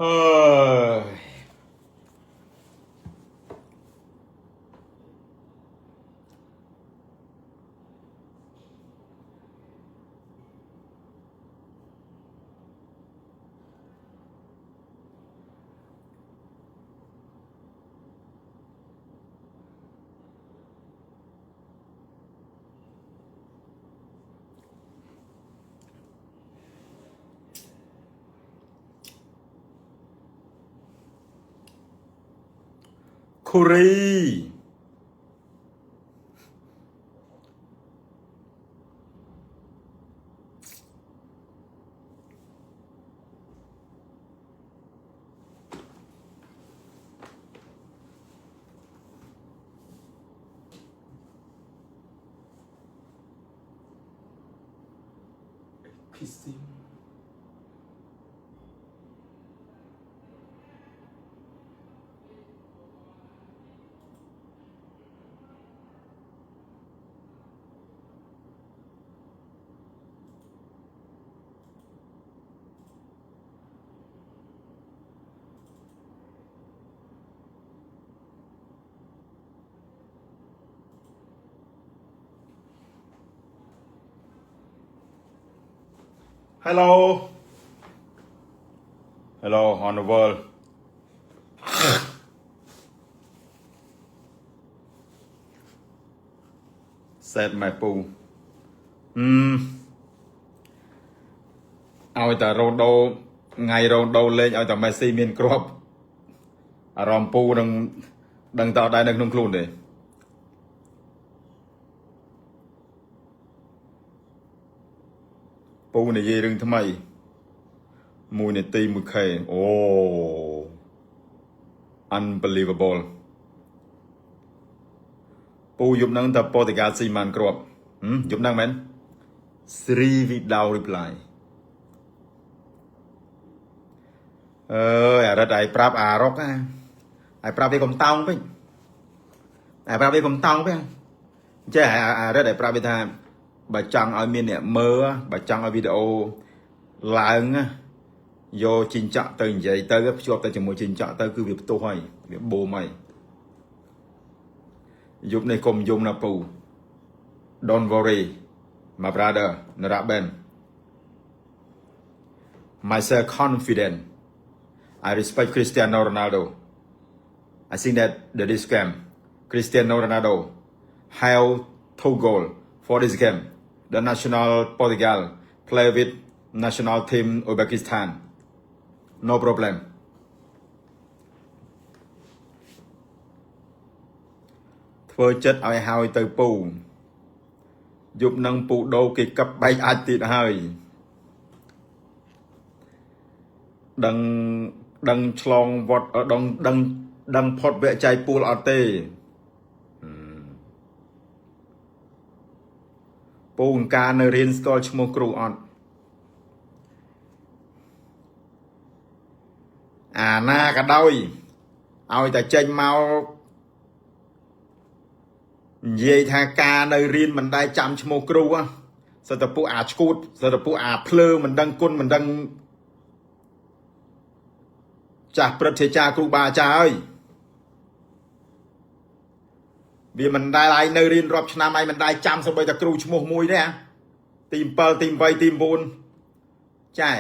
ហើយ គូរី kissing. Hello, hello on the world. សេតម៉ែពូអឺឲ្យតែរ៉ូដូថ្ងៃរ៉ូដូលេងឲ្យតែមេស៊ីមានគ្រាប់អារម្មណ៍ពូនឹងដឹងតដែរនៅក្នុងខ្លួនទេពូនិយាយរឿងថ្មី1នាទី 1K អូ unbelievable. ពូយប់ហ្នឹងតើប៉ូទុយហ្គាល់ស៊ីបានគ្រាប់យប់ហ្នឹងមែន 3 without reply. អើយអារិតឯងប្រាប់អារុកណាឯងប្រាប់វាកុំតោងពេកឯងប្រាប់វាកុំតោងពេកចេះអារិតឯងប្រាប់វាថាបើចង់ឲ្យមានអ្នកមើលបើចង់ឲ្យវីដេអូឡើងយកជីងចាក់ទៅនិយាយទៅភ្ជាប់ទៅជាមួយជីងចាក់ទៅគឺវាផ្ទុះហើយវាបូមហើយយប់នេះកុំយំណាពូ Don't worry, my brother Naraben. Myself confident. I respect Cristiano Ronaldo. I think that this game Cristiano Ronaldo have two goal for this game. The national Portugal play with national team Uzbekistan, no problem. ធ្វើចិត្តឲ្យហើយទៅពូយប់នឹងពូដូគេកឹបបែកអាចទៀតហើយដឹងដឹងឆ្លងវត្តដឹងដឹងដឹងផុតវគ្គចៃពូលអត់ទេពូអង្ការនៅរៀនស្គាល់ឈ្មោះគ្រូអត់អាណាក៏ដោយឲ្យតែចេញមកនិយាយថាការនៅរៀនមិនដែលចាំឈ្មោះគ្រូសិតតែពួកអាឈួតសិតតែពួកអាភ្លើមិនដឹងគុណមិនដឹងចាស់ព្រឹទ្ធាចារ្យគ្រូបាអាចារ្យហើយវាមិនដែលឯងនៅរៀនរាប់ឆ្នាំឯងមិនដែលចាំសូម្បីតែគ្រូឈ្មោះមួយទេទី7ទី8ទី9ចែ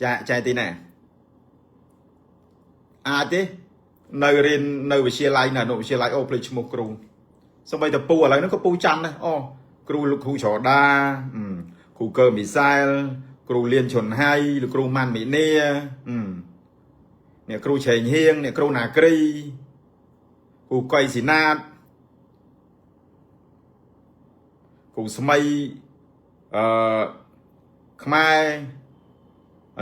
ចែចែទីណាអាចទេនៅរៀននៅវិទ្យាល័យនៅអនុវិទ្យាល័យអូភ្លេចឈ្មោះគ្រូសូម្បីតែពូឥឡូវហ្នឹងក៏ពូចាំដែរអូគ្រូលោកគ្រូច្រដាគ្រូកើមីសែលគ្រូលៀនឈុនហៃលោកគ្រូម៉ាន់មីនីអ្នកគ្រូឆេងហៀងអ្នកគ្រូណាគ្រីគ្រូកុយស៊ីណាតគ្រូស្មីអឺខ្មែរ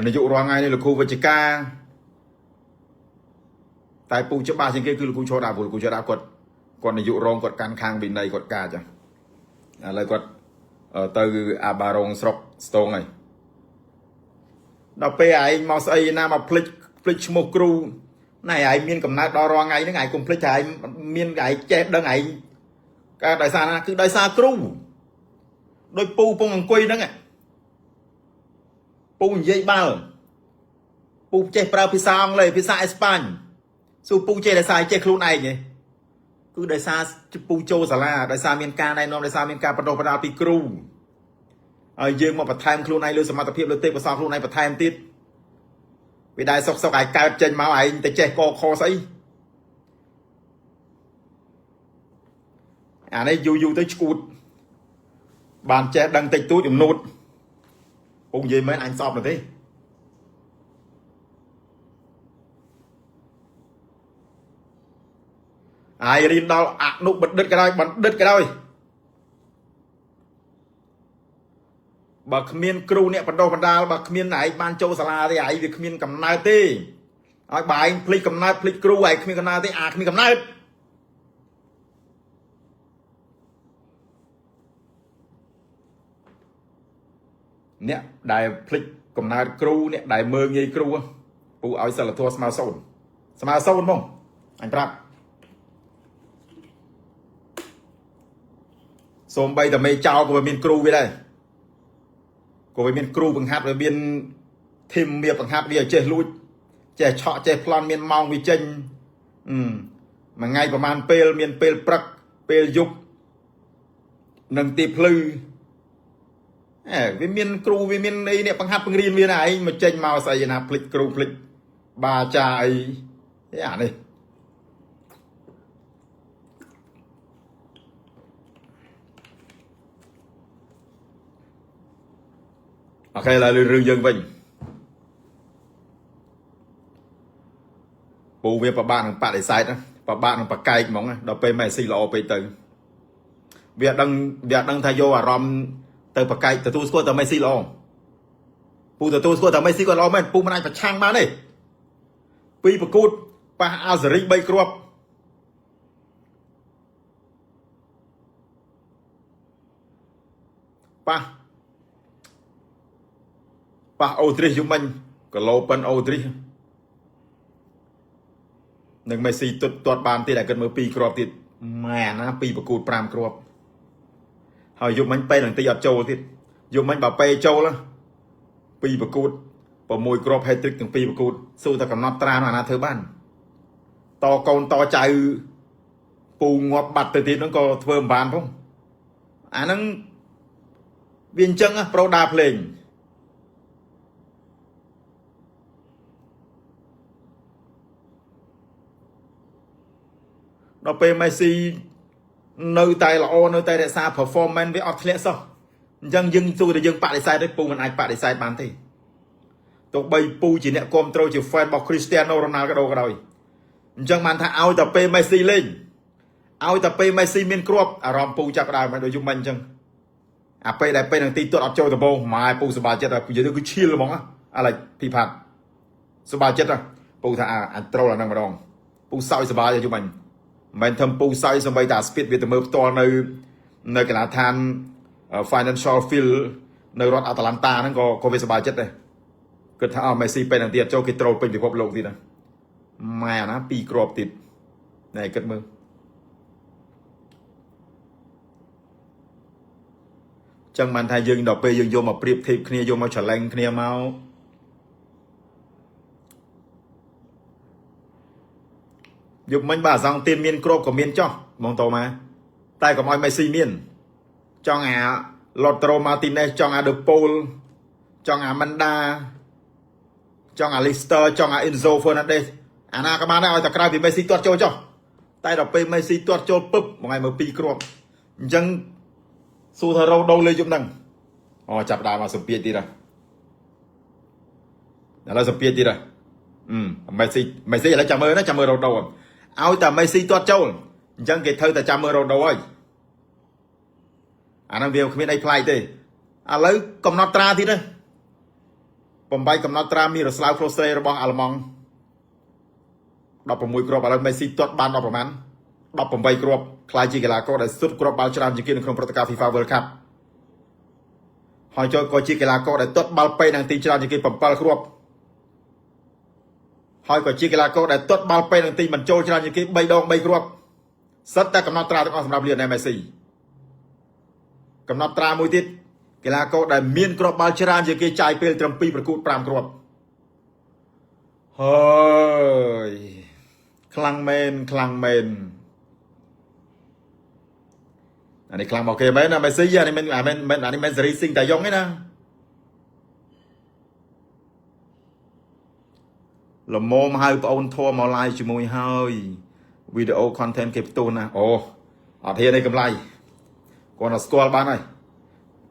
នាយករងថ្ងៃនេះលោកគ្រូវិជ្ជការតែពូច្បាស់ជាងគេគឺលោកគ្រូឆោដាព្រោះលោកគ្រូឆោដាគាត់គាត់នាយករងគាត់កាន់ខាងវិន័យគាត់កាចាឥឡូវគាត់ទៅអាបារងស្រុកស្ទងហើយដល់ពេលឯងមកស្អីណាមកភ្លេចភ្លេចឈ្មោះគ្រូណែឯងមានកំណើតដល់រាល់ថ្ងៃហ្នឹងឯងកុំភ្លេចថាឯងមានឯងចេះដឹងឯងកើតដោយសារណាគឺដោយសារគ្រូដោយពូពងអង្គុយហ្នឹងពូនិយាយបាល់ ពូចេះប្រើភាសាអង់គ្លេសភាសាអេស្ប៉ាញសួរពូចេះដោយសារចេះខ្លួនឯងទេគឺដោយសារពូចូលសាលាដោយសារមានការណែនាំដោយសារមានការបណ្ដុះបណ្ដាលពីគ្រូហើយយើងមកបន្ថែមខ្លួនឯងលើសមត្ថភាពលើទេពកោសល្យខ្លួនឯងបន្ថែមទៀតវាដែរសុកសុកឯងកើតចេញមកឯងទៅចេះកខស្អីអានេះយូរយូរទៅឈួតបានចេះដឹងតិចតួចចំនួតពូនិយាយមែនអញស្អប់ទៅទេអាយរៀនដល់អនុបណ្ឌិតក៏ដោយបណ្ឌិតក៏ដោយបើគ្មានគ្រូអ្នកបណ្ដុះបណ្ដាលបើគ្មានឯងបានចូលសាលាទេឯងវាគ្មានកំណើតទេឲ្យបើឯងភ្លេចកំណើតភ្លេចគ្រូឯងគ្មានកំណើតទេអាគ្មានកំណើតអ្នកដែលភ្លេចកំណើតគ្រូអ្នកដែលមើងងាយគ្រូពូឲ្យសិលធម៌ស្មើសូន្យស្មើសូន្យហ្មងអញប្រាប់សូម្បីតែមេចៅក៏វាមានគ្រូវាដែរក៏វាមានគ្រូបង្ហាត់វាមានធីមវាបង្ហាត់វាឲ្យចេះលួចចេះឆក់ចេះប្លន់មានម៉ោងវាចេញអឺមួយថ្ងៃប្រហែលពេលមានពេលព្រឹកពេលយប់និងទីភ្លឺអេវាមានគ្រូវាមានអីអ្នកបង្ហាត់បង្រៀនវាណាឯងមកចេញមកស្អីណាភ្លេចគ្រូភ្លេចបាចាអីអានេះ OK ឡើយរឿងយើងវិញពូវាប្របាកនឹងបដិសេធប្របាកនឹងប្រកែកហ្មងដល់ពេលមេស៊ីល្អពេកទៅវាដឹងវាដឹងថាយកអារម្មណ៍ទៅប្រកែកទទួលស្គាល់តែមេស៊ីល្អពូទទួលស្គាល់តែមេស៊ីគាត់ល្អមែនពូមិនអាចប្រឆាំងបានទេពីរប្រកួតប៉ះអាសេរី3គ្រាប់ប៉ះប៉ះអូទ្រីសយូមិញគីឡូប៉ិនអូទ្រីសនិងមេស៊ីទុតទាត់បានទៀតតែគិតមើល2គ្រាប់ទៀតម៉ែណា2ប្រកួត5គ្រាប់ហើយយប់មិញពេលនឹងតិចអត់ចូលទៀតយប់មិញបើពេលចូល2ប្រកួត6គ្រាប់ hat trick ទាំង2ប្រកួតស៊ូតែកំណត់ត្រានោះអាណាធ្វើបានតកូនតចៅពូងាប់បាត់ទៅទៀតហ្នឹងក៏ធ្វើមិនបានផងអាហ្នឹងវាអញ្ចឹងប្រូដាភ្លេងដល់ពេលមេស៊ីនៅតែល្អនៅតែរក្សា performance វាអត់ធ្លាក់សោះអញ្ចឹងយើងទូតែយើងបដិសេធទេពូមិនអាចបដិសេធបានទេទោះបីពូជាអ្នកគ្រប់គ្រងជា fan របស់ Cristiano Ronaldo ក៏ដោយអញ្ចឹងបានថាឲ្យតែពេលមេស៊ីលេងឲ្យតែពេលមេស៊ីមានគ្រាប់អារម្មណ៍ពូចាប់ដើមហើយដូចយំមិញអញ្ចឹងអាពេលដែលពេលនឹងទីទាត់អត់ចូលដំបងម៉ែពូសប្បាយចិត្តហើយពូនិយាយទៅគឺឈៀលហ្មងអាឡិចភីផាត់សប្បាយចិត្តពូថាអញត្រូលអាហ្នឹងម្ដងពូសោយសប្បាយយំមិញមិនមែនធ្វើពូសោយសំបីតា speed វាទៅមើលផ្ទាល់នៅនៅកីឡាដ្ឋាន Financial Field នៅរដ្ឋអាត្លង់តាហ្នឹងក៏ក៏វាសប្បាយចិត្តដែរគិតថាអមេស៊ីពេលហ្នឹងទៀតចូលគេត្រូលពេញពិភពលោកទៀតណាម៉ែអាណាពីរគ្រាប់ទៀតណែគិតមើលចឹងបានថាយើងដល់ពេលយើងយកមកប្រៀបធៀបគ្នាយកមក challenge គ្នាមកយប់មិញបើអាសង់ទៀនមានគ្រាប់ក៏មានចោះហ្មងតមកតែកុំឲ្យមេស៊ីមានចង់អាឡូត្រូម៉ាទីណេសចង់អាដឺប៉ូលចង់អាម៉ាន់ដាចង់អាលីស្ទ័រចង់អាអ៊ីនហ្សូហ្វឺណាន់ដេសអាណាក៏បានដែរឲ្យតែក្រៅពីមេស៊ីទាត់ចូលចុះតែដល់ពេលមេស៊ីទាត់ចូលពឹបមួយថ្ងៃមើលពីរគ្រាប់អញ្ចឹងសួរថារ៉ូដូលេយប់ហ្នឹងអូចាប់ដើមមកសម្ពាធទៀតហើយឥឡូវសម្ពាធទៀតហើយអឺមេស៊ីមេស៊ីឥឡូវចាំមើលណាចាំមើលរ៉ូដូឲ្យតែមេស៊ីទាត់ចូលអញ្ចឹងគេត្រូវតែចាំមើលរ៉ូដូហើយអាហ្នឹងវាគ្មានអីប្លែកទេឥឡូវកំណត់ត្រាទៀតណាបំបីកំណត់ត្រាមីរ៉ូស្លាវក្លូស្ត្រេរបស់អាល្លឺម៉ង់16គ្រាប់ឥឡូវមេស៊ីទាត់បានដល់ប្រហែល18គ្រាប់ក្លាយជាកីឡាករដែលសុទ្ធគ្រាប់បាល់ច្រើនជាងគេនៅក្នុងព្រឹត្តិការណ៍ FIFA World Cup ហើយចូលក៏ជាកីឡាករដែលទាត់បាល់ពេនឹងទីច្រើនជាងគេ7គ្រាប់ហើយក៏ជាកីឡាករដែលទាត់បាល់ពេនឹងទីមិនចូលច្រើនជាងគេ3ដង3គ្រាប់សិតតែកំណត់ត្រាទាំងអស់សម្រាប់លីអូណែលមេស៊ីកំណត់ត្រាមួយទៀតកីឡាករដែលមានគ្រាប់បាល់ច្រើនជាងគេចាយពេលត្រឹម2ប្រកួត5គ្រាប់ ហើយខ្លាំងមែនខ្លាំងមែនអានេះខ្លាំងមកគេមែនណាមេស៊ីអានេះមិនអាមិនមិនអានេះមិនសេរីស៊ីងតាយ៉ុងទេណាល្មមហៅប្អូនធមមក live ជាមួយហើយវីដេអូ content គេផ្ទុះណាអូអត់ហ៊ានឯកម្លៃគាត់ទៅស្គាល់បានហើយ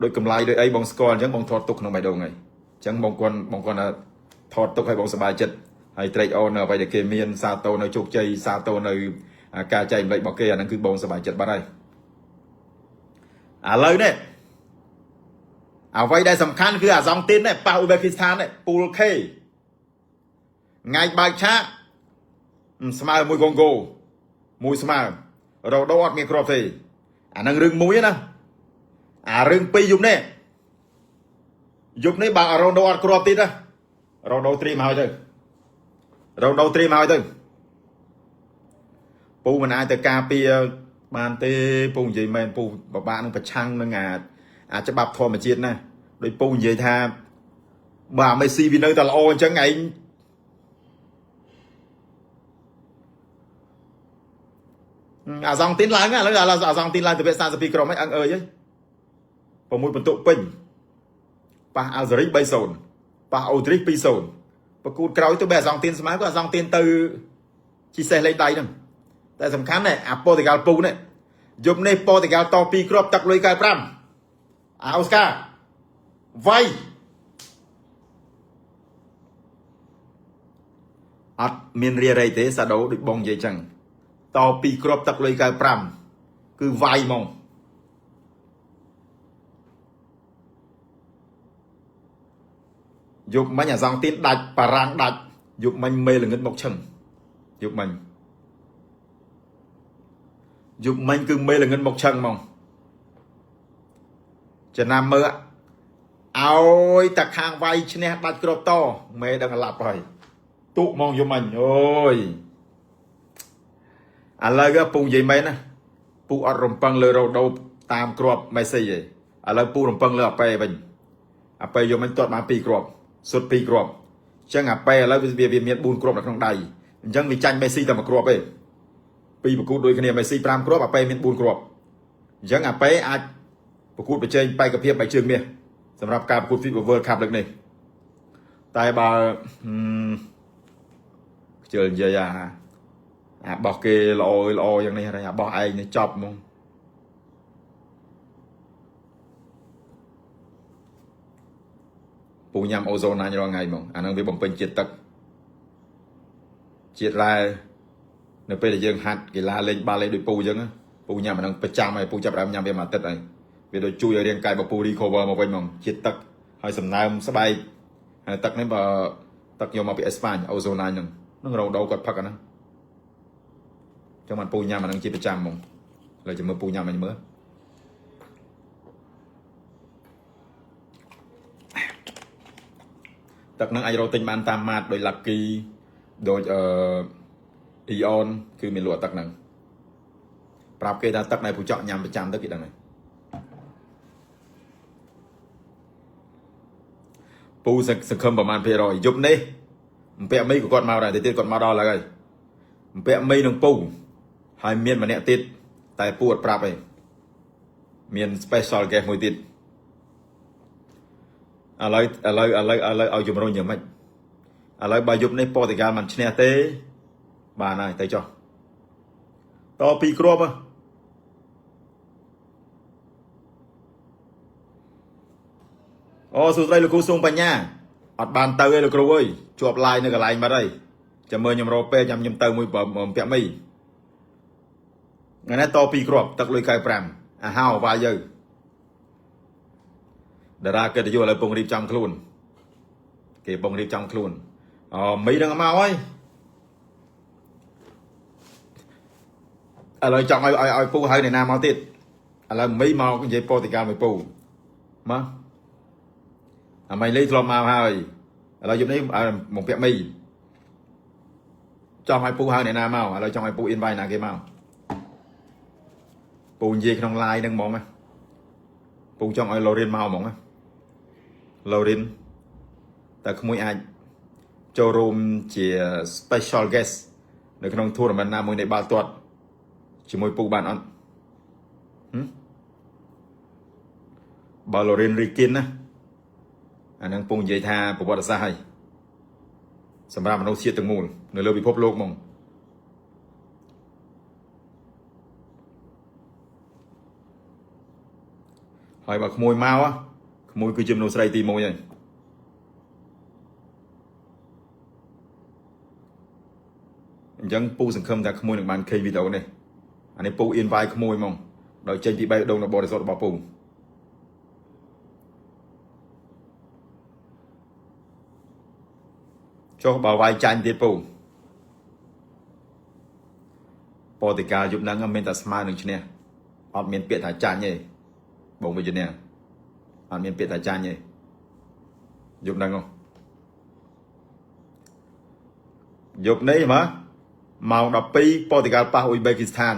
ដូចកម្លៃដូចអីបងស្គាល់អញ្ចឹងបងថតទុកក្នុងបេះដូងហើយអញ្ចឹងបងគាត់បងគាត់ថាថតទុកឲ្យបងសប្បាយចិត្តហើយត្រេកអរនៅអ្វីដែលគេមានសាទរនៅជោគជ័យសាទរនៅការចែកម្លែករបស់គេអាហ្នឹងគឺបងសប្បាយចិត្តបាត់ហើយឥឡូវនេះអ្វីដែលសំខាន់គឺអាសង់ទីននេះប៉ះអ៊ូបេគីស្ថាននេះពូល K ថ្ងៃបើកឆាកស្មើមួយកុងហ្គោមួយស្មើរ៉ូដូអត់មានគ្រាប់ទេអានឹងរឿងមួយណាអារឿងពីរយប់នេះយប់នេះបើរ៉ូដូអត់គ្រាប់ទៀតណារ៉ូដូត្រៀមហើយទៅរ៉ូដូត្រៀមហើយទៅពូមិនអាចទៅការពារបានទេពូនិយាយមែនពូបបាក់នឹងប្រឆាំងនឹងអាច្បាប់ធម្មជាតិណាដោយពូនិយាយថាបើអាមេស៊ីវានៅតែល្អអញ្ចឹងឯងអាសង់ទីនឡើងឥឡូវអាសង់ទីនឡើងទៅវគ្គ32ក្រុមហ្នឹងអឹងអើយហី6បន្ទុកពេញប៉ះអាល់ហ្សេរី3-0ប៉ះអូទ្រីស2-0ប្រកួតក្រោយទៅបែអាសង់ទីនស្មើក៏អាសង់ទីនទៅជីសេះលេខដៃហ្នឹងតែសំខាន់នេះអាប៉ូទុយហ្គាល់ពូនេះយប់នេះប៉ូទុយហ្គាល់ត2គ្រាប់ទឹកលុយ95អាអូស្កាវាយអត់មានរារែកទេសាដូដូចបងនិយាយចឹងត2គ្រាប់ទឹកលុយ95គឺវាយហ្មងយប់មិញអាសង់ទីនដាច់បារាំងដាច់យប់មិញមេល្ងិតមកឈឹងយប់មិញយប់មិញគឺមេល្ងិតមកឈឹងហ្មងចំណាំមើលឲ្យតែខាងវាយឈ្នះដាច់គ្រាប់តមេដឹងឡាប់ហើយទុកហ្មងយប់មិញអូយឥឡូវពូនិយាយមែនណាពូអត់រំពឹងលើរ៉ូដូតាមគ្រាប់មេស៊ីទេឥឡូវពូរំពឹងលើអាប៉េវិញអាប៉េយកមិញទាត់បាន2គ្រាប់សុទ្ធ2គ្រាប់អញ្ចឹងអាប៉េឥឡូវវាមាន4គ្រាប់នៅក្នុងដៃអញ្ចឹងវាចាញ់មេស៊ីតែមួយគ្រាប់ទេពីរប្រកួតដូចគ្នាមេស៊ី5គ្រាប់អាប៉េមាន4គ្រាប់អញ្ចឹងអាប៉េអាចប្រកួតប្រជែងបេក្ខភាពបែកជើងមាសសម្រាប់ការប្រកួត FIFA World Cup លើកនេះតែបើខ្ជិលនិយាយអាបោះគេល្អល្អយ៉ាងនេះហើយអាបោះឯងនេះចប់ហ្មងពូញ៉ាំអូហ្សូនណាញ់រាល់ថ្ងៃហ្មងអាហ្នឹងវាបំពេញជាតិទឹកជាតិរ៉ែនៅពេលដែលយើងហាត់កីឡាលេងបាល់លេងដូចពូអញ្ចឹងពូញ៉ាំអាហ្នឹងប្រចាំហើយពូចាប់ដើមញ៉ាំវាមួយអាទិត្យហើយវាដូចជួយឲ្យរាងកាយរបស់ពូ recover មកវិញហ្មងជាតិទឹកហើយសំណើមស្បែកហើយទឹកនេះបើទឹកយកមកពីអេស្ប៉ាញអូហ្សូនណាញហ្នឹងនឹងរ៉ូដូគាត់ផឹកអាហ្នឹងចឹងបានពូញ៉ាំអាហ្នឹងជាប្រចាំហ្មងឥឡូវចាំមើលពូញ៉ាំអញមើលទឹកហ្នឹងអាចរកទិញបានតាមម៉ាតដោយ Lucky ដូចអឺ Aeon គឺមានលក់ទឹកហ្នឹងប្រាប់គេថាទឹកដែលពូចောက်ញ៉ាំប្រចាំទៅគេដឹងហើយពូសង្ឃឹមប្រហែលភាគរយយប់នេះអំពាក់មីក៏គាត់មកដែរទៅទៀតគាត់មកដល់ហើយអំពាក់មីនឹងពូហើយមានម្នាក់ទៀតតែពូអត់ប្រាប់ទេមាន special guest មួយទៀតឥឡូវឥឡូវឥឡូវឥឡូវឲ្យជំរុញយ៉ាងម៉េចឥឡូវបើយប់នេះប៉ូទុយហ្គាល់មិនឈ្នះទេបានហើយទៅចុះតពីរគ្រាប់អូសួស្តីលោកគ្រូសុងបញ្ញាអត់បានទៅទេលោកគ្រូអើយជាប់ live នៅកន្លែងបាត់ហើយចាំមើលខ្ញុំរកពេលចាំខ្ញុំទៅមួយពាក់មីថ្ងៃនេះតពីរគ្រាប់ទឹកលុយ95អាហៅវាយយើងតារាកិត្តិយសឥឡូវពងរៀបចំខ្លួនគេពងរៀបចំខ្លួនអូមីនឹងមកហើយឥឡូវចង់ឲ្យឲ្យឲ្យពូហៅអ្នកណាមកទៀតឥឡូវមីមកនិយាយប៉ូទុយហ្គាល់មួយពូមកអាមីលីធ្លាប់មកហើយឥឡូវយប់នេះមកពាក់មីចង់ឲ្យពូហៅអ្នកណាមកឥឡូវចង់ឲ្យពូ invite ណាគេមកពូនិយាយក្នុង live ហ្នឹងហ្មងណាពូចង់ឲ្យ Lorin មកហ្មងណា Lorin តែក្មួយអាច ចូលរួមជា special guest នៅក្នុង tournament ណាមួយនៃបាល់ទាត់ជាមួយពូបានអត់ហឹមបើឡូរិនរីគិនណាអានឹងពងនិយាយថាប្រវត្តិសាស្ត្រហើយសម្រាប់មនុស្សជាតិទាំងមូលនៅលើពិភពលោកហ្មងហើយបើក្មួយមកក្មួយគឺជាមនុស្សស្រីទី1ហើយអញ្ចឹងពូសង្ឃឹមថាក្មួយនឹងបានឃើញវីដេអូនេះអានេះពូ invite ក្មួយហ្មងដោយចេញពីបេះដូងដ៏បរិសុទ្ធរបស់ពូចុះបើវាយចាញ់ទៀតពូប៉ូទុយហ្គាល់យប់ហ្នឹងមានតែស្មើនឹងឈ្នះអត់មានពាក្យថាចាញ់ទេបងវិជ្ជានេះអត់មានពាក្យថាចាញ់ទេយប់ហ្នឹងហ៎យប់នេះមើលម៉ោង12ប៉ូទុយហ្គាល់ប៉ះអ៊ុយបេគីស្ថាន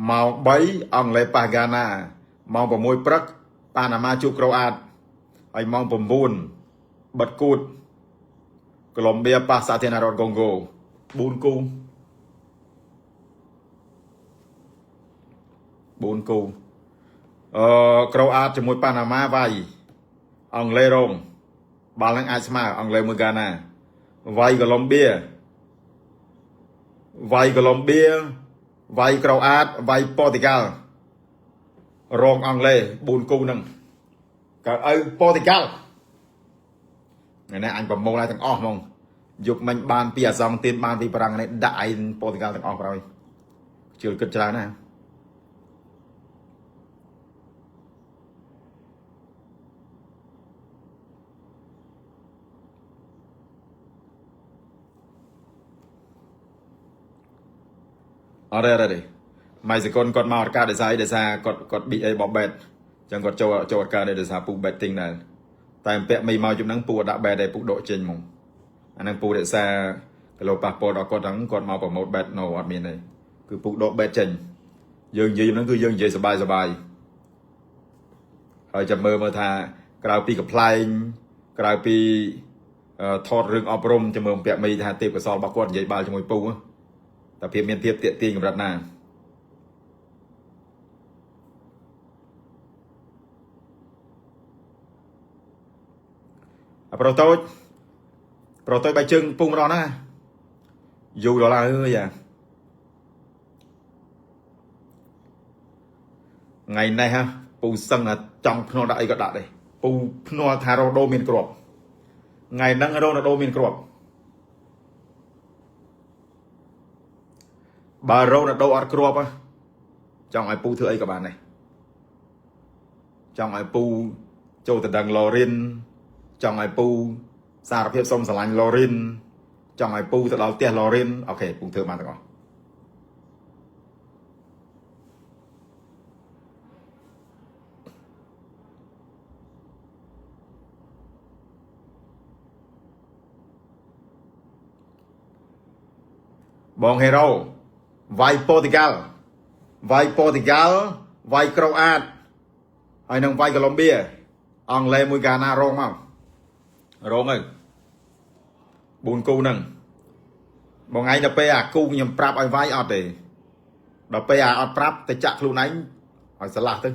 ម៉ោង3អង់គ្លេសប៉ះហ្គាណាម៉ោង6ព្រឹកប៉ាណាម៉ាជួបក្រូអាតហើយម៉ោង9បិទគួតកូឡុំបៀប៉ះសាធារណរដ្ឋកុងហ្គោ4គូ4គូអឺក្រូអាតជាមួយប៉ាណាម៉ាវាយអង់គ្លេសរងបាល់ហ្នឹងអាចស្មើអង់គ្លេសមួយហ្គាណាវាយកូឡុំបៀវាយកូឡុំបៀវាយក្រូអាតវាយប៉ូទុយហ្គាល់រងអង់គ្លេស4គូហ្នឹងកើតឪប៉ូទុយហ្គាល់ថ្ងៃនេះអញប្រមូលឲ្យទាំងអស់ហ្មងយប់មិញបានពីអាសង់ទៀនបានពីបារាំងនេះដាក់ឯងប៉ូទុយហ្គាល់ទាំងអស់ក្រោយជឿគិតច្រើនណាស់អត់ទេអត់ទេម៉ៃសកុនគាត់មកអត់កើតដោយសារអីដោយសារគាត់គាត់ BA បប bet អញ្ចឹងគាត់ចូលចូលអត់កើតទេដោយសារពូ betting ដែរតែពាក់មីមកជំនឹងពូអត់ដាក់ bet ទេពូដកចេញហ្មងអាហ្នឹងពូរក្សាគីឡូប៉ះពាល់ដល់គាត់ហ្នឹងគាត់មក promote bet no អត់មានទេគឺពូដក bet ចេញយើងនិយាយហ្នឹងគឺយើងនិយាយសบายសบายហើយចាំមើលមើលថាក្រៅពីកំ pl ែងក្រៅពីថតរឿងអប់រំចាំមើលពាក់មីថាទេពកោសលរបស់គាត់និយាយបាល់ជាមួយពូតែភាពមានភាពតាកទាញកម្រិតណា អប្រុសតូចប្រុសតូចបែកជើងពុកម្ដងណាយូរដល់ហើយអើយអាថ្ងៃនេះហ่ะពូសឹងថាចង់ភ្នាល់ដាក់អីក៏ដាក់ដែរពូភ្នាល់ថារ៉ូដូមានគ្រាប់ថ្ងៃហ្នឹងរ៉ូណាល់ដូមានគ្រាប់បើរ៉ូណាល់ដូអត់គ្រាប់ហ៎ចង់ឲ្យពូធ្វើអីក៏បានដែរចង់ឲ្យពូចូលទៅដឹងឡូរិនចង់ឲ្យពូសារភាពសុំស្រឡាញ់ឡូរិនចង់ឲ្យពូទៅដល់ផ្ទះឡូរិន okay ពូធ្វើបានទាំងអស់បងហេរ៉ូវាយប៉ូទុយហ្គាល់វាយប៉ូទុយហ្គាល់វាយក្រូអាតហើយនឹងវាយកូឡុំបៀអង់គ្លេសមួយកាណារងមករងទៅ4គូហ្នឹងបងឯងដល់ពេលអាគូខ្ញុំប្រាប់ឲ្យវាយអត់ទេដល់ពេលអាអត់ប្រាប់ទៅចាក់ខ្លួនឯងឲ្យឆ្លាស់ទៅ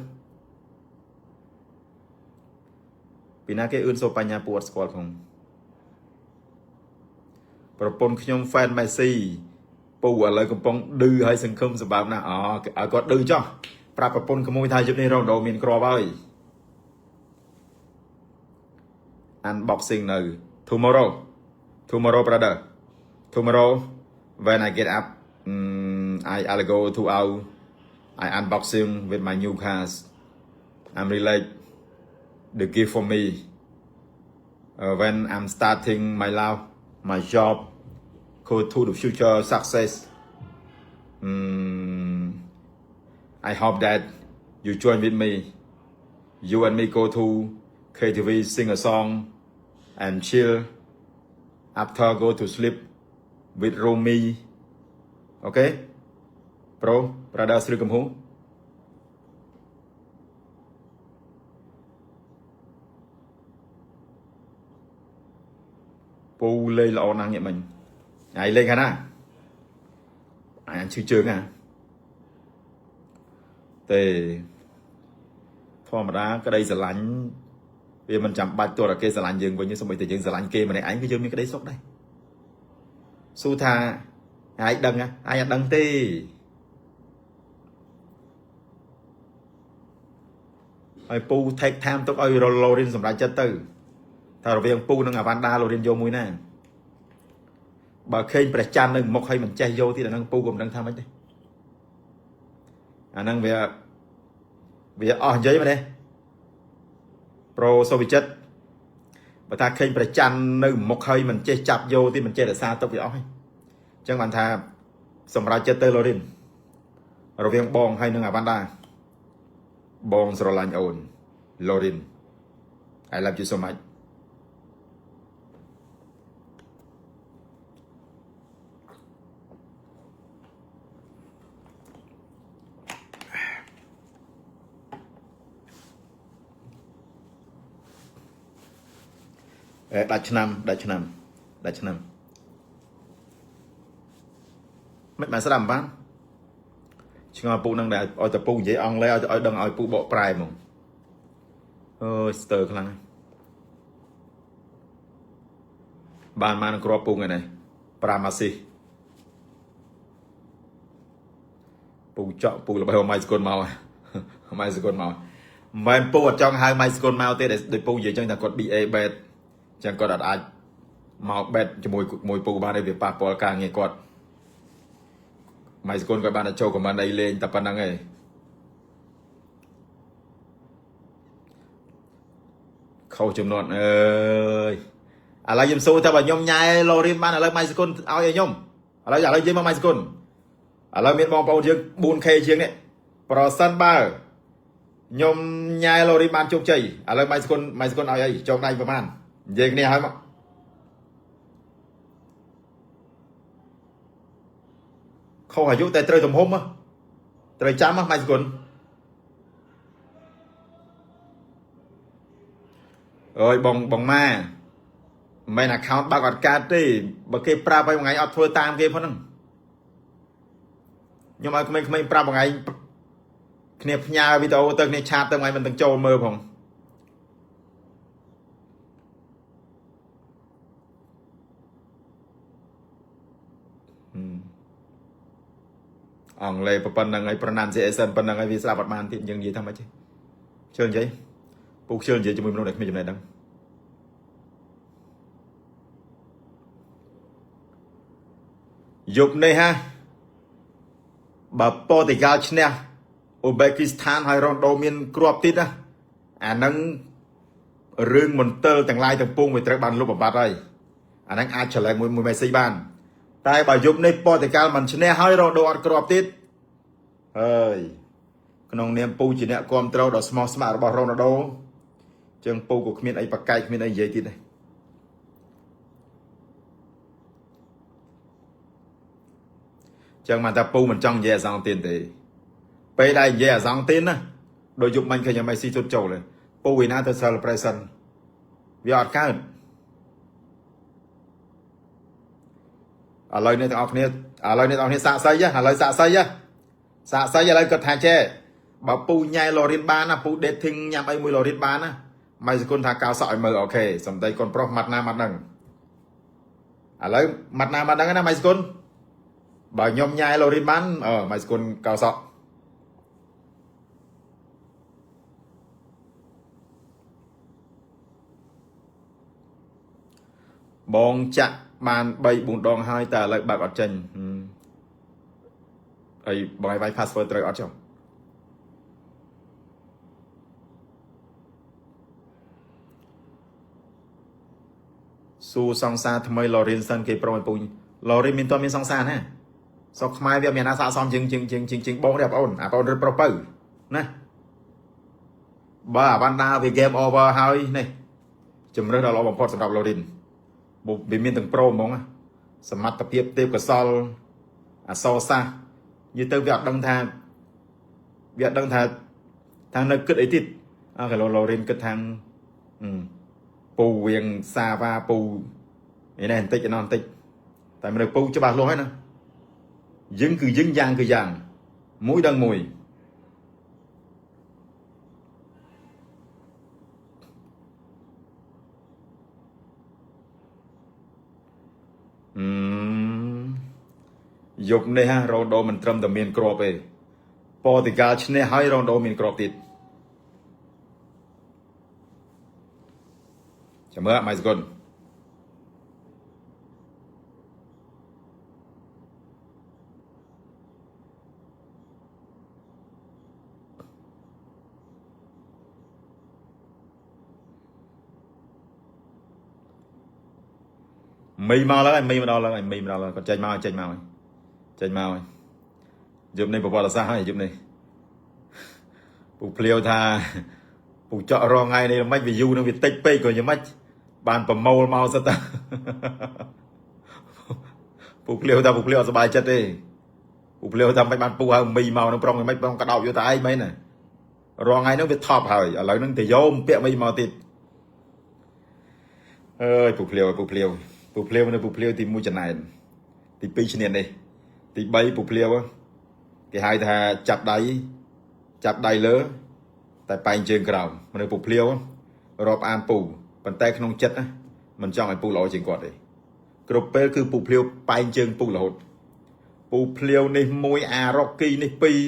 ពីណាគេអឿនសូបញ្ញាពូអត់ស្គាល់ផងប្រពន្ធខ្ញុំ fan មេស៊ីពូឥឡូវកំពុងឌឺហើយសង្ឃឹមសម្បើមណាស់អូឲ្យគាត់ឌឺចោះប្រាប់ប្រពន្ធក្មួយថាយប់នេះរ៉ូណាល់ដូមានគ្រាប់ហើយ Unboxing នៅ tomorrow, tomorrow, brother, tomorrow when I get up, I'll go to out. I unboxing with my new cars. I'm really like the gift for me when I'm starting my life, my job, go to the future success. I hope that you join with me. You and me go to KTV, sing a song and chill. After, go to sleep with Romy. Okay, bro, brother ស្រីកំហូ ពូលេងល្អណាស់ងាកមិញហើយលេងខាងណាអញឈឺជើងណាទេធម្មតាក្តីស្រឡាញ់វាមិនចាំបាច់ទោះតែគេស្រឡាញ់យើងវិញទេសូម្បីតែយើងស្រឡាញ់គេម្នាក់ឯងគឺយើងមានក្តីសុខដែរសួរថាឯងដឹងឯងអត់ដឹងទេហើយពូ take time ទុកឲ្យឡូរិនសម្រេចចិត្តទៅថារវាងពូនិងអាវ៉ាន់ដាឡូរិនយកមួយណាបើឃើញព្រះច័ន្ទនៅមុខហើយមិនចេះយកទៀតអាហ្នឹងពូក៏មិនដឹងថាម៉េចទេអាហ្នឹងវាវាអស់និយាយមែនទេប្រូសូវិចិត្របើថាឃើញព្រះច័ន្ទនៅមុខហើយមិនចេះចាប់យកទៀតមិនចេះរក្សាទុកវាអស់ហើយអញ្ចឹងបានថាសម្រេចចិត្តទៅឡូរិនរវាងបងហើយនិងអាវ៉ាន់ដាបងស្រឡាញ់អូនឡូរិន I love you so much. អេដាច់ឆ្នាំដាច់ឆ្នាំដាច់ឆ្នាំមិនបានស្ដាប់មិនបានឆ្ងល់ពូនឹងដែរឲ្យតែពូនិយាយអង់គ្លេសឲ្យឲ្យដឹងឲ្យពូបកប្រែហ្មងអើយស្ទើខ្លាំងហើយបានមកនឹងគ្រាប់ពូថ្ងៃនេះ5អាស៊ីពូចក់ពូល្បីម៉ៃស្គុនមកម៉ៃស្គុនមកមិនមែនពូអត់ចង់ហៅម៉ៃស្គុនមកទេដូចពូនិយាយចឹងថាគាត់ BA bet ចឹងគាត់អត់អាចមក bet ជាមួយមួយពូបានទេវាប៉ះពាល់ការងារគាត់ម៉ៃស្គុនគាត់បានតែចូល comment អីលេងតែប៉ុណ្្នឹងឯងខុសចំនួនអើយឥឡូវខ្ញុំសួរថាបើខ្ញុំញ៉ែឡូរីនបានឥឡូវម៉ៃស្គុនឲ្យឲ្យខ្ញុំឥឡូវឥឡូវយើងមកម៉ៃស្គុនឥឡូវមានបងប្អូនយើង 4K ជាងនេះប្រសិនបើខ្ញុំញ៉ែឡូរីនបានជោគជ័យឥឡូវម៉ៃស្គុនម៉ៃស្គុនឲ្យអីចងដៃប្រហែលនិយាយគ្នាឲ្យមកខុសអាយុតែត្រូវទំហំត្រូវចាំម៉ៃស្គុនអើយបងបងម៉ាមិនមែន account បើកអត់កើតទេបើគេប្រាប់ឲ្យមួយថ្ងៃអត់ធ្វើតាមគេផងហ្នឹងខ្ញុំឲ្យក្មេងៗប្រាប់មួយថ្ងៃគ្នាផ្ញើវីដេអូទៅគ្នាchat ទៅមួយថ្ងៃមិនទាំងចូលមើលផងអង់គ្លេសប៉ុណ្្នឹងហើយ pronunciation ប៉ុណ្្នឹងហើយវាស្ដាប់អត់បានទៀតយើងនិយាយថាម៉េចទេជឿនិយាយពូខ្ជិលនិយាយជាមួយមនុស្សដែលគ្មានចំណេះដឹងយប់នេះហាបើប៉ូទុយហ្គាល់ឈ្នះអ៊ូបេគីស្ថានហើយរ៉ូណូមានគ្រាប់ទៀតណាអាហ្នឹងរឿងមន្ទិលទាំងឡាយទាំងពួងវាត្រូវបានលុបបំបាត់ហើយអាហ្នឹងអាចឆ្លើយមួយមួយមេស៊ីបាន តែបើយប់នេះប៉ូទុយហ្គាល់មិនឈ្នះហើយរ៉ូណូអត់គ្រាប់ទៀតហើយក្នុងនាមពូជាអ្នកគ្រប់គ្រងដ៏ស្មោះស្ម័គ្ររបស់រ៉ូណាល់ដូចឹងពូក៏គ្មានអីប្រកែកគ្មានអីនិយាយទៀតដែរចឹងមកថាពូមិនចង់និយាយអាសងទៀនទេពេលដែលនិយាយអាសងទៀនណាដូចយប់មិញឃើញមេស៊ីជុតចូលទេពូឯណាទៅ celebration វាអត់កើតឥឡូវនេះទាំងអស់គ្នាឥឡូវនេះទាំងអស់គ្នាសាកសីឥឡូវសាកសីសាកសីឥឡូវគាត់ថាចេះបើពូញ៉ែឡូរីនបានណាពូ dating ញ៉ាំអីមួយឡូរីនបានណាម៉ៃសគុណថាកោសក់ឲ្យមើល OK សំដីកូនប្រុសម៉ាត់ណាម៉ាត់ហ្នឹងឥឡូវម៉ាត់ណាម៉ាត់ហ្នឹងណាម៉ៃសគុណបើខ្ញុំញ៉ែឡូរីនបានអឺម៉ៃសគុណកោសក់បងចាក់បាន3 4ដងហើយតែឥឡូវបើកអត់ចេញអីបងឲ្យវាយ password ត្រូវអត់ចុះសួរសង្សារថ្មីឡូរីនសិនគេប្រុសឲ្យពូឡូរីនមានតមានសង្សារណាស្រុកខ្មែរវាមានណាស័កសមជាងជាងជាងជាងជាងបងទេបងប្អូនអាបងរត់ប្រុសពៅណាបើអាវ៉ាន់ដាវា game over ហើយនេះជំរើសដ៏ល្អបំផុតសម្រាប់ឡូរីនវាមានទាំងប្រូហ្មងសមត្ថភាពទេពកោសលអសរសាស្ត្រនិយាយទៅវាអត់ដឹងថាវាអត់ដឹងថាថានៅគិតអីទៀតអើកាឡូឡូរីនគិតថាពូវៀងសាវ៉ាពូ នេះបន្តិចណោះបន្តិចតែមនុស្សពូច្បាស់លាស់ហើយណាយើងគឺយើងយ៉ាងគឺយ៉ាងមួយដឹងមួយអឺយប់នេះហ่ะរ៉ូដូមិនត្រឹមតែមានគ្រាប់ទេប៉ូទុយហ្គាល់ឈ្នះហើយរ៉ូដូមានគ្រាប់ទៀតចាំមើលម៉ៃសកុនមីមកឡើយមីមកដល់ឡើយមីមកដល់ឡើយគាត់ចេញមកចេញមកចេញមកយប់នេះប្រវត្តិសាស្ត្រហើយយប់នេះពូភ្លាវថាពូចក់រងថ្ងៃនេះមិនវាយូរនឹងវាតិចពេកក៏យ៉ាងម៉េចបានប្រមូលមកសិតតាពូភ្លាវថាពូភ្លាវអត់សប្បាយចិត្តទេពូភ្លាវថាមិនបានពូហៅមីមកនឹងប្រុងមិនប្រុងកដោបយកតែឯងមែនណារងថ្ងៃនោះវាថប់ហើយឥឡូវហ្នឹងទៅយកពាក់មីមកទៀតអើយពូភ្លាវពូភ្លាវពូភ្លាវនៅពូភ្លាវទី1ចំណែនទី2ឈ្នាននេះទី3ពូភ្លាវគេហៅថាចាប់ដៃចាប់ដៃលើតែបែងជើងក្រោមមនុស្សពូភ្លាវរាប់អានពូប៉ុន្តែក្នុងចិត្តណាមិនចង់ឲ្យពូល្អជាងគាត់ទេគ្រប់ពេលគឺពូភ្លាវបែងជើងពូរហូតពូភ្លាវនេះមួយអារ៉ុកគីនេះពីរ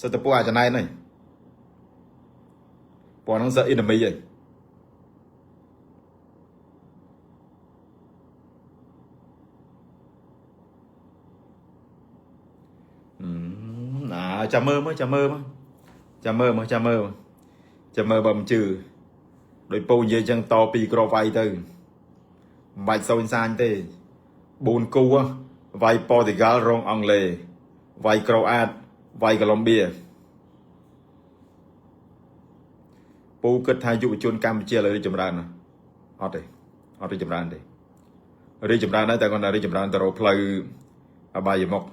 សិតតពូអាចចំណែនហើយពណ៌ហ្នឹងសិតអ៊ីនមីហើយណាចាំមើលមើលចាំមើលមើលចាំមើលមើលចាំមើលចាំមើលបើមិនជឿដោយពូនិយាយចឹងតពីក្របវាយទៅមិនបាច់សូនសាញទេ4គូវាយប៉ូទុយហ្គាល់រងអង់គ្លេសវាយក្រូអាតវាយកូឡុំបៀពូគិតថាយុវជនកម្ពុជាឥឡូវរីកចម្រើនណាអត់ទេអត់រីកចម្រើនទេរីកចម្រើនដែរតែគាត់ថារីកចម្រើនទៅរកផ្លូវអបាយមុខ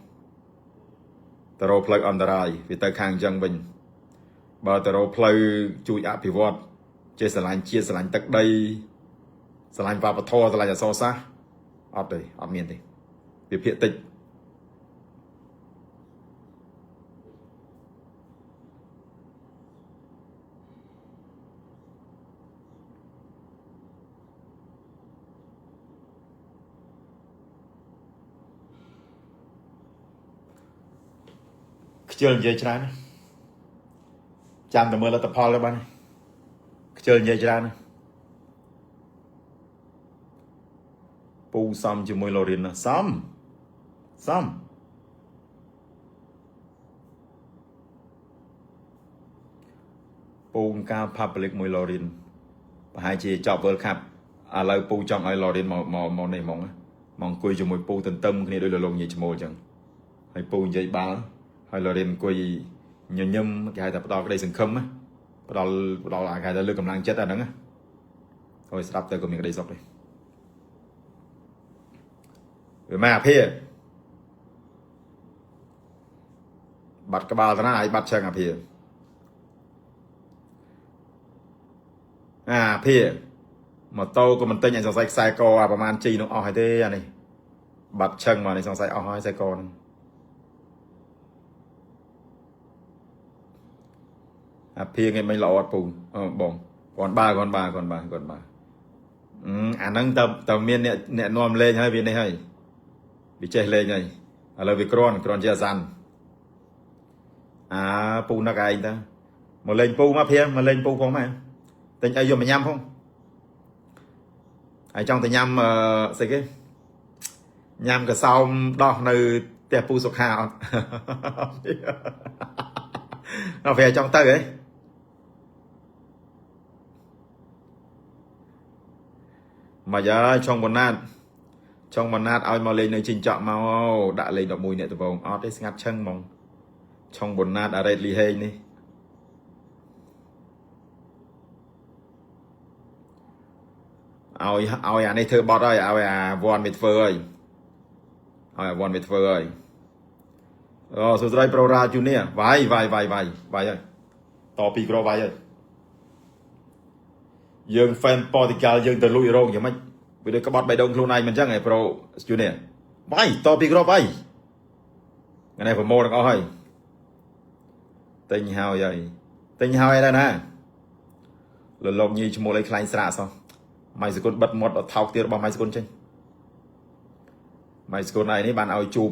ទៅរកផ្លូវអន្តរាយវាទៅខាងអញ្ចឹងវិញបើទៅរកផ្លូវជួយអភិវឌ្ឍចេះស្រឡាញ់ជាតិស្រឡាញ់ទឹកដីស្រឡាញ់វប្បធម៌ស្រឡាញ់អក្សរសាស្ត្រអត់ទេអត់មានទេវាភាកតិចខ្ជិលនិយាយច្រើនណាចាំតែមើលលទ្ធផលទៅបានខ្ជិលនិយាយច្រើនណាពូសំជាមួយឡូរីនណាសំសំពូការ public មួយឡូរីនប្រហែលជាចប់ World Cup ឥឡូវពូចង់ឲ្យឡូរីនមកមកមកនេះហ្មងមកអង្គុយជាមួយពូទន្ទឹមគ្នាដោយលលងនិយាយឈ្មោលអញ្ចឹងហើយពូនិយាយបាល់ហើយឡូរីនអង្គុយញញឹមគេហៅថាផ្ដល់ក្តីសង្ឃឹមណាផ្ដល់ផ្ដល់អាគេហៅថាលើកកម្លាំងចិត្តអាហ្នឹងណាហើយស្ដាប់ទៅក៏មានក្តីសុខដែរវាមកអាភាបាត់ក្បាលទៅណាឲ្យបាត់ឆឹងអាភាអាភាម៉ូតូក៏មិនទិញឲ្យសង្ស័យខ្សែកអាប្រហែលជីនោះអស់ហើយទេអានេះបាត់ឆឹងមកនេះសង្ស័យអស់ហើយខ្សែកហ្នឹងអាភាងឯងមិនល្អអត់ពូអឺបងគាត់បាគាត់បាគាត់បាគាត់បាអឺអាហ្នឹងតើតើមានអ្នកអ្នកនាំលេងហើយវានេះហើយវាចេះលេងហើយឥឡូវវាក្រាន់ក្រាន់ជាអាសាន់អាពូនឹកឯងតើមកលេងពូមកភាមកលេងពូផងមកទិញអីយកមកញ៉ាំផងហើយចង់ទៅញ៉ាំអឺស្អីគេញ៉ាំកសោមដោះនៅផ្ទះពូសុខាអត់ ដល់ពេលចង់ទៅហ៎មកយ៉ាឆុងបណ្ណាតឆុងបណ្ណាតឲ្យមកលេងនៅជីងចក់មកដាក់លេង11អ្នកដំបងអត់ទេស្ងាត់ឆឹងហ្មងឆុងបណ្ណាតអារ៉េតលីហេងនេះឲ្យឲ្យអានេះធ្វើបត់ហើយឲ្យអាវ៉ាន់វាធ្វើហើយឲ្យអាវ៉ាន់វាធ្វើហើយអូសួស្តីប្រូរ៉ាជូនីវាយវាយវាយវាយវាយហើយតពីក្រវាយហើយយើងហ្វេនប៉ូទុយហ្គាល់យើងទៅលួចរោងយ៉ាងម៉េច វាដូចក្បត់បេះដូងខ្លួនឯងមិនចឹងឯងប្រូជូនីបាយតពីគ្រាប់អីថ្ងៃនេះប្រមូលទាំងអស់ហើយទិញហើយហើយទិញហើយដែរណាលលោកញីឈ្មោះអីខ្លែងស្រាកសោះម៉ៃសគុណបិទមាត់ថោកទៀតរបស់ម៉ៃសគុណចេញម៉ៃសគុណឯនេះបានឲ្យជួប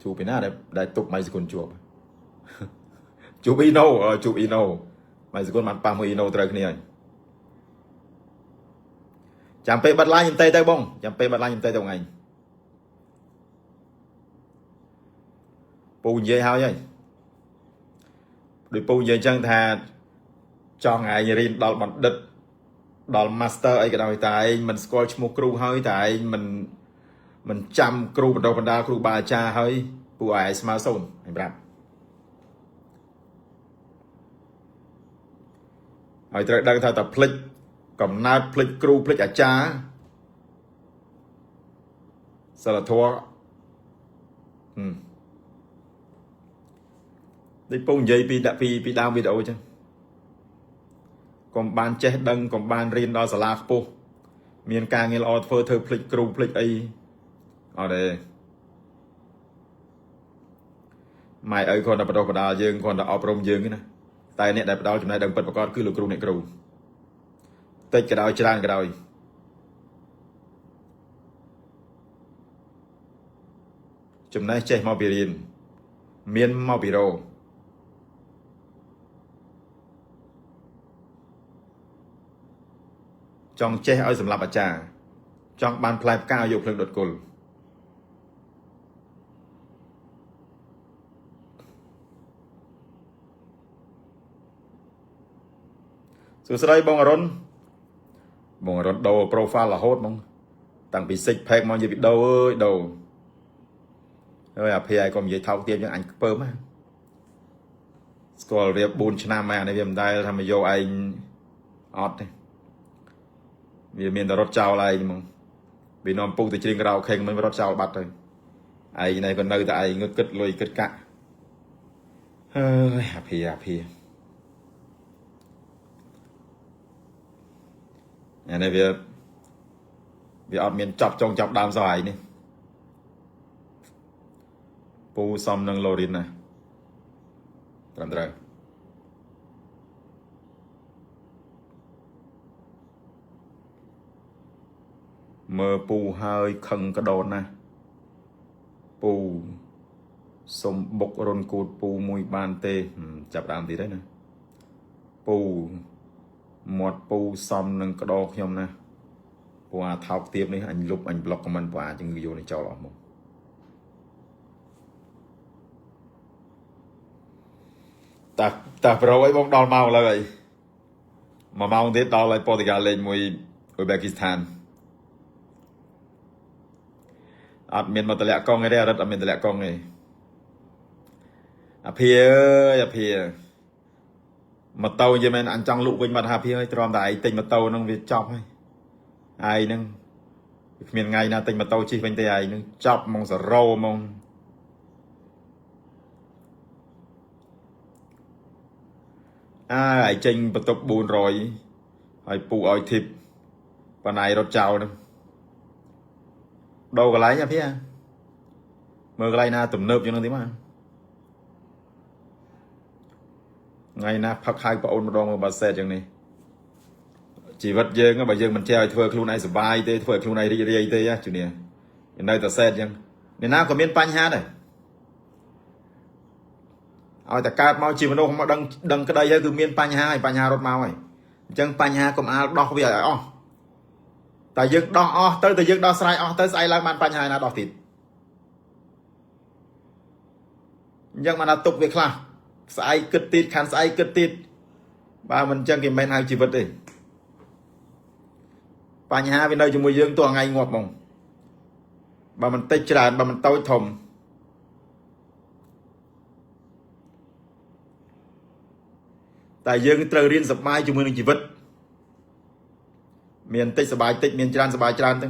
ជួបពីណាដែលទប់ម៉ៃសគុណជួបជួបអ៊ីណូជួបអ៊ីណូម៉ៃសគុណបានប៉ះមួយអ៊ីណូត្រូវគ្នាហើយចាំពេលបិទឡាញខ្ញុំទេទៅបងចាំពេលបិទឡាញខ្ញុំទេទៅថ្ងៃពូនិយាយហើយហើយដូចពូនិយាយចឹងថាចង់ឯងរៀនដល់បណ្ឌិតដល់ master អីក៏ដោយតែឯងមិនស្គាល់ឈ្មោះគ្រូហើយតែឯងមិនចាំគ្រូបណ្ដុះបណ្ដាលគ្រូបាអាចារ្យហើយពូឲ្យឯងស្មើសូន្យឯងប្រាប់ហើយត្រូវដឹងថាតែភ្លេចកំណើតភ្លេចគ្រូភ្លេចអាចារ្យសិលធម៌ហឹមដូចពូនិយាយពីដាក់ពីពីដើមវីដេអូចឹងកុំបានចេះដឹងកុំបានរៀនដល់សាលាខ្ពស់មានការងារល្អធ្វើធ្វើភ្លេចគ្រូភ្លេចអីអត់ទេម៉ែឪគ្រាន់តែបដោះបដាលយើងគ្រាន់តែអប់រំយើងទេណាតែអ្នកដែលផ្ដល់ចំណេះដឹងពិតប្រាកដគឺលោកគ្រូអ្នកគ្រូតិចក៏ដោយច្រើនក៏ដោយចំណេះចេះមកពីរៀនមានមកពីរោចង់ចេះឲ្យសម្រាប់អាចារ្យចង់បានផ្លែផ្កាឲ្យយកភ្លើងដុតគល់សួស្តីបងអរុនបងអរុនដូរ profile រហូតហ្មងតាំងពី six pack មកនិយាយពីដូរអើយដូរហើយអាភីឯងក៏និយាយថោកទាបយ៉ាងអញខ្ពើមណាស្គាល់វា4ឆ្នាំហើយអានេះវាមិនដែលថាមកយកឯងអត់ទេវាមានតែរត់ចោលឯងហ្មងវានាំពុកទៅច្រៀងក្រៅខេងមិនរត់ចោលបាត់ទៅឯងនេះក៏នៅតែឯងងឹតគិតលុយគិតកាក់ហើយអាភីអាភីអានេះវាវាអត់មានចាប់ចុងចាប់ដើមសោះឯងនេះពូសំនឹងឡូរីនណាត្រឹមត្រូវមើលពូហើយខឹងកដោនណាពូសុំបុករុនគូតពូមួយបានទេចាប់ដើមទៀតហើយណាពូមាត់ពូសំនឹងកដោខ្ញុំណាពូអាថោកទៀបនេះអញលុបអញប្លុកខមមិនពូអាជំងឺយកនេះចោលអស់មកតាតាប្រូអីបងដល់ម៉ោងឥឡូវអីមួយម៉ោងទៀតដល់ហើយប៉ូទុយហ្គាល់លេងមួយអ៊ូបេគីស្ថានអត់មានមកតម្លាក់កងទេអរិទ្ធអត់មានតម្លាក់កងទេអាភាអើយអាភាម៉ូតូនិយាយមែនអញចង់លក់វិញបាត់ហាភាហើយទ្រាំតែឯងទិញម៉ូតូហ្នឹងវាចប់ហើយឯងហ្នឹងវាគ្មានថ្ងៃណាទិញម៉ូតូជិះវិញទេឯងហ្នឹងចប់ហ្មងសរោហ្មងអើឯងចេញបន្ទប់400ហើយពូឲ្យធីបបណ្ណៃរត់ចោលហ្នឹងដូរកន្លែងអាភាមើលកន្លែងណាទំនើបជាងហ្នឹងទីមកថ្ងៃណាផឹកហៅប្អូនម្ដងមើលបើសេតយ៉ាងនេះជីវិតយើងបើយើងមិនចេះឲ្យធ្វើខ្លួនឯងសុបាយទេធ្វើឲ្យខ្លួនឯងរីករាយទេជូនីនៅតែសេតចឹងអ្នកណាក៏មានបញ្ហាដែរឲ្យតែកើតមកជាមនុស្សមកដឹងដឹងក្តីហើយគឺមានបញ្ហាហើយបញ្ហារត់មកហើយអញ្ចឹងបញ្ហាកុំអាលដោះវាឲ្យអស់តែយើងដោះអស់ទៅតែយើងដោះស្រាយអស់ទៅស្អែកឡើងបានបញ្ហាណាដោះទៀតអញ្ចឹងបានថាទុកវាខ្លះស្អែកគិតទៀតខានស្អែកគិតទៀតបើមិនអញ្ចឹងគេមិនហៅជីវិតទេបញ្ហាវានៅជាមួយយើងទោះថ្ងៃងាប់ហ្មងបើមិនតិចច្រើនបើមិនតូចធំតែយើងត្រូវរៀនសប្បាយជាមួយនឹងជីវិតមានតិចសប្បាយតិចមានច្រើនសប្បាយច្រើនទៅ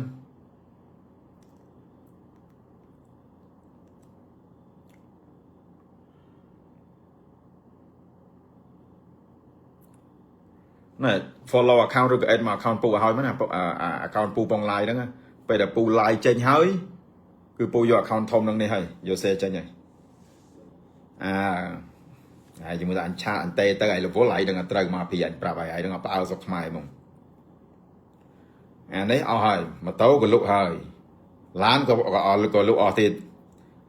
ណែ follow account ឬក៏ add មក account ពូឲ្យហើយមកណា account ពូពង live ហ្នឹងពេលដែលពូ live ចេញហើយគឺពូយក account ធំហ្នឹងនេះហើយយក share ចេញហើយអាហើយជាមួយតែអញ chat អញទេទៅឲ្យរវល់ឯងនឹងអត់ត្រូវមកពីអញប្រាប់ឲ្យឯងនឹងអត់ផ្អើលស្រុកខ្មែរហ្មងអានេះអស់ហើយម៉ូតូក៏លុកហើយឡានក៏ក៏អស់ក៏លុកអស់ទៀត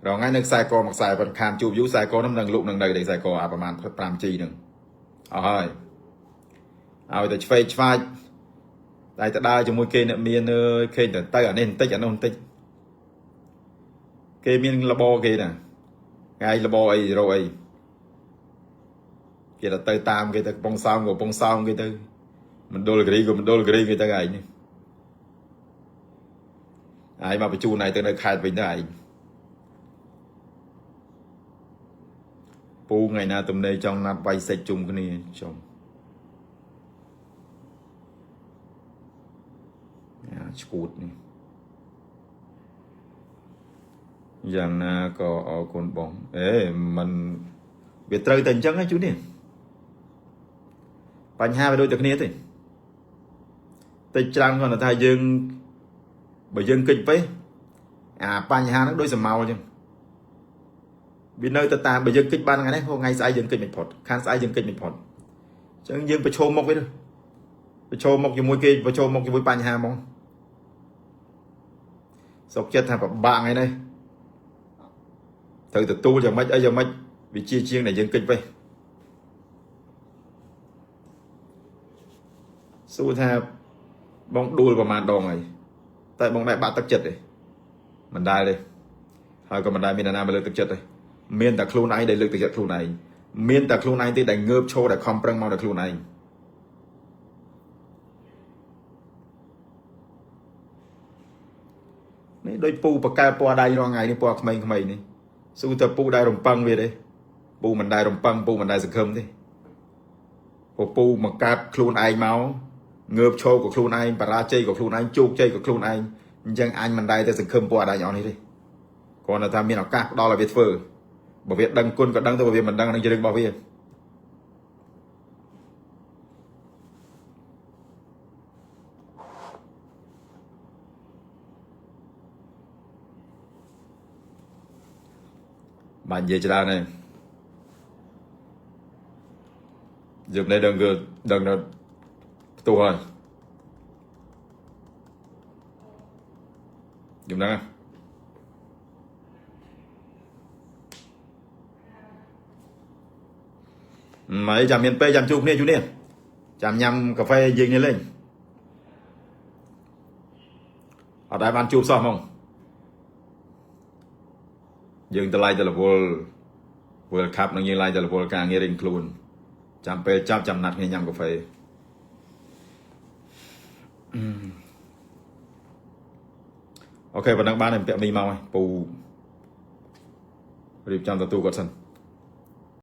រងថ្ងៃនៅខ្សែកមួយខ្សែប៉ុនខានជួបយូរខ្សែកនោះនឹងលុកនឹងនៅតែខ្សែកអាប្រហែល 5G ហ្នឹងអស់ហើយឲ្យតែឆ្វេងឆ្វាចតែទៅដើរជាមួយគេអ្នកមានអើយគេទៅទៅអានេះបន្តិចអានោះបន្តិចគេមានលបគេណាថ្ងៃលបអីរកអីគេទៅតាមគេទៅកំពង់សោមក៏កំពង់សោមគេទៅមណ្ឌលគិរីក៏មណ្ឌលគិរីគេទៅឯងនេះឯងមកបញ្ជូនឯងទៅនៅខេត្តវិញទៅឯងពូថ្ងៃណាទំនេរចង់ណាត់វាយសាច់ជុំគ្នាចុំអាឈួតនេះយ៉ាងណាក៏អរគុណបងអេมันវាត្រូវតែអញ្ចឹងហ៎ជូនេះបញ្ហាវាដូចតែគ្នាទេតិចច្រើនគាត់ថាយើងបើយើងគិតពេះអាបញ្ហាហ្នឹងដូចសមោលអញ្ចឹងវានៅតែតាមបើយើងគិតបានថ្ងៃនេះថ្ងៃស្អែកយើងគិតមិនផុតខានស្អែកយើងគិតមិនផុតអញ្ចឹងយើងប្រឈមមុខវាប្រឈមមុខជាមួយគេប្រឈមមុខជាមួយបញ្ហាហ្មងសុកចិត្តថាពិបាកថ្ងៃនេះត្រូវទទួលយ៉ាងម៉េចអីយ៉ាងម៉េចវាជាជាងដែលយើងគិតពេះសួរថាបងដួលប្រហែលដងហើយតែបងដែរបាក់ទឹកចិត្តទេមិនដែលទេហើយក៏មិនដែលមានអ្នកណាមកលើកទឹកចិត្តទេមានតែខ្លួនឯងដែលលើកទឹកចិត្តខ្លួនឯងមានតែខ្លួនឯងទេដែលងើបឈរដែលខំប្រឹងមកដល់ខ្លួនឯងនេះដូចពូបកែពណ៌ដៃរាល់ថ្ងៃនេះពណ៌ក្មេងៗនេះស៊ូតែពូដែររំពឹងវាទេពូមិនដែររំពឹងពូមិនដែរសង្ឃឹមទេពូមកកើតខ្លួនឯងមកងើបឈរក៏ខ្លួនឯងបរាជ័យក៏ខ្លួនឯងជោគជ័យក៏ខ្លួនឯងអញ្ចឹងអញមិនដែរតែសង្ឃឹមពណ៌ដៃអស់នេះទេគ្រាន់តែថាមានឱកាសផ្ដល់ឲ្យវាធ្វើបើវាដឹងគុណក៏ដឹងទៅបើវាមិនដឹងនឹងជារឿងរបស់វាបាទនិយាយច្រើនហើយយប់នេះដឹងគឺដឹងដល់ផ្ទុះហើយយប់ហ្នឹងមិនចាំមានពេលចាំជួបគ្នាជួបនេះចាំញ៉ាំកាហ្វេយើងនេះលេងអត់ដែលបានជួបសោះហ្មងយើងទៅឡៃទៅរវល់ World Cup នឹងយើងឡៃទៅរវល់ការងាររៀងខ្លួនចាំពេលចាប់ចាំណាត់គ្នាញ៉ាំកាហ្វេOK ប៉ុណ្ណឹងបានតែពាក់មីមកហើយពូរៀបចំទទួលគាត់សិន។